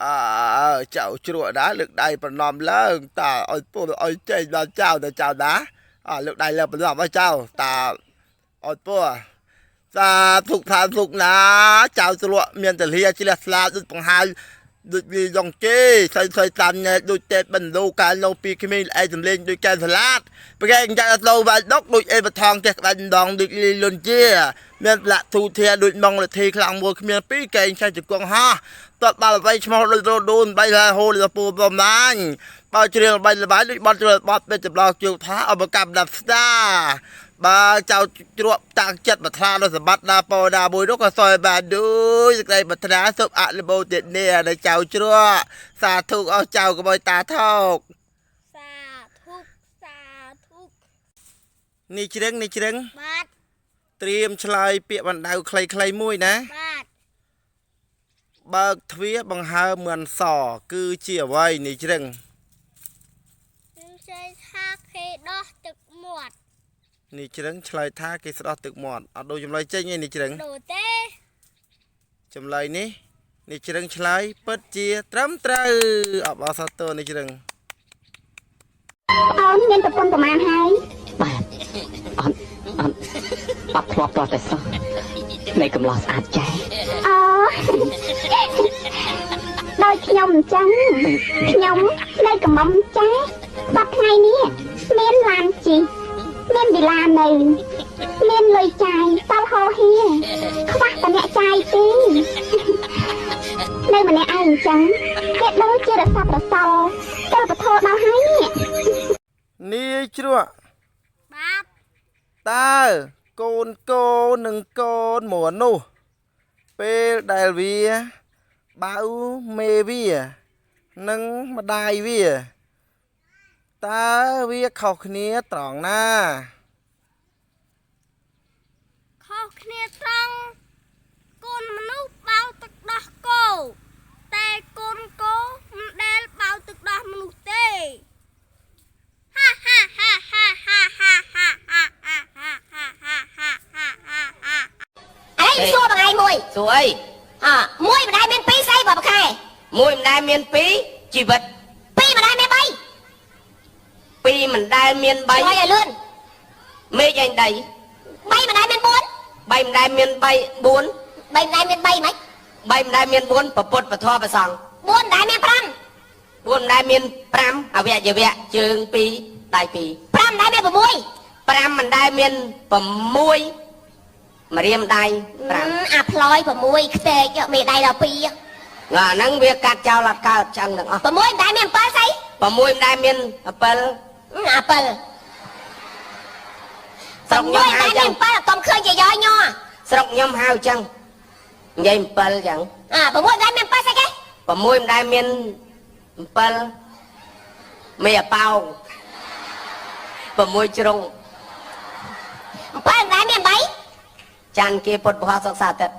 អើចៅជ្រក់ណាលើកដៃប្រណម្យឡើងតាឲ្យពូឲ្យចេញដល់ចៅទៅចៅណាអើលើកដៃលើកប្រណម្យឲ្យចៅតាឲ្យពូសាធុកថាធុកណាចៅជ្រក់មានតលាជ្រះថ្លាដូចបង្ហាញដូចវាយ៉ងគេស្អីស្អីតាមញ៉ែដូចទេបណ្ដូកាលនៅពីក្មេងឯងសំលេងដូចកែសាឡាតប្រកែកចាក់ទៅវាយដុកដូចអេបថងចេះក្បាច់ម្ដងដូចលីលុនជាមានផ្លាក់ទូធាដូចម៉ងលធីខ្លាំងមួយគ្មានពីរកែងឆៃជង្គង់ហោះតតបាល់អ្វីឈ្មោះដូចរដូនបីហើយហូលពូប្រមាញបើជ្រៀងល្បីល្បាយដូចបត់ជ្រៀងបត់ពេលចម្លងជើងថាអបកម្មដាប់ស្ដាបើចៅជ្រក់តាំងចិត្តប្រាថ្នាដល់សម្បត្តិដាពោដាមួយនោះក៏សយបានដូចសេចក្តីប្រាថ្នាសូមអនុមោទនាដល់ចៅជ្រក់សាធុអស់ចៅកុំឲ្យតាថោក សាធុសាធុ នេះជ្រឹងនេះជ្រឹង បាទ ត្រៀមឆ្លើយពាក្យបណ្ដៅខ្លីៗមួយណា បាទ បើកទ្វារបង្ហើមមិនសគឺជាអ្វីនេះជ្រឹង ខ្ញុំឆ្លើយថាគេដោះទឹកមាត់ នេះជ្រឹងឆ្លើយថាគេស្ដោះទឹកមាត់អត់ដូចចម្លើយចេញទេនេះជ្រឹង ដូទេ ចម្លើយនេះនេះជ្រឹងឆ្លើយពិតជាត្រឹមត្រូវអបអរសាទរនេះជ្រឹង ប្អូនមានប្រពន្ធប្រមាណហើយ បាទអត់អត់អត់ធ្លាប់តតែសោះនៃកំឡោះស្អាតចែ អូដោយខ្ញុំអញ្ចឹងខ្ញុំនៅកំមុំចាស់បាត់ថ្ងៃនេះមានឡានជិះមានវិឡានៅមានលុយចាយសល់ហោហៀខ្វះតែអ្នកចាយទេនៅម្នាក់ឯងអញ្ចឹងគេដូចជារសាប់រសល់ទៅពធដល់ហើយនេះ នាយជ្រក់ បាទ តើកូនកោនិងកូនមនុស្សពេលដែលវាបៅមេវានិងម្ដាយវាតើវាខុសគ្នាត្រង់ណា ខុសគ្នាត្រង់កូនមនុស្សបោទឹកដោះគោតែកូនគោមិនដែលបោទឹកដោះមនុស្សទេហាហាហាហាហាហាហាហាហាហាហាហាហាហាហាហា ឥឡូវខ្ញុំសួរបងឯងមួយ សួរអី អមួយម្ដាយមានពីរស្អីបើប្រខែ មួយមិនដែលមានពីរជីវិត ពីរម្ដាយមានបី ពីរមិនដែលមានបី ឆ្លើយឲ្យលឿន មេឃឯងដី បីម្ដាយមានបួន បីមិនដែលមានបីបួន បីម្ដាយមានបីមិន បីមិនដែលមានបួនពពុទ្ធពធប្រសង្ឃ បួនម្ដាយមានប្រាំ បួនមិនដែលមាន5អវយវៈជើងពីរដៃពីរ ប្រាំម្ដាយមាន6 5មិនដែលមាន6ម្រាមដៃ5 អាផ្លយ6ខ្ទេចមេដៃដល់2 អាហ្នឹងវាកាត់ចោលអត់កើតចឹងទាំងអស់ 6ម្ដាយមាន7ស្អី 6មិនដែលមាន7 អា7 ស្រុកខ្ញុំហៅចឹង មាន7កុំឃើញជាយ៉យញ័រ ស្រុកខ្ញុំហៅចឹងនិយាយ7ចឹង អា6ម្ដាយមាន7ស្អីគេ 6មិនដែលមាន7មេអប៉ោង6ជ្រុង 7ម្ដាយមាន8 ច័ន្ទគេពុទ្ធបរិស័ទសុខសាតិត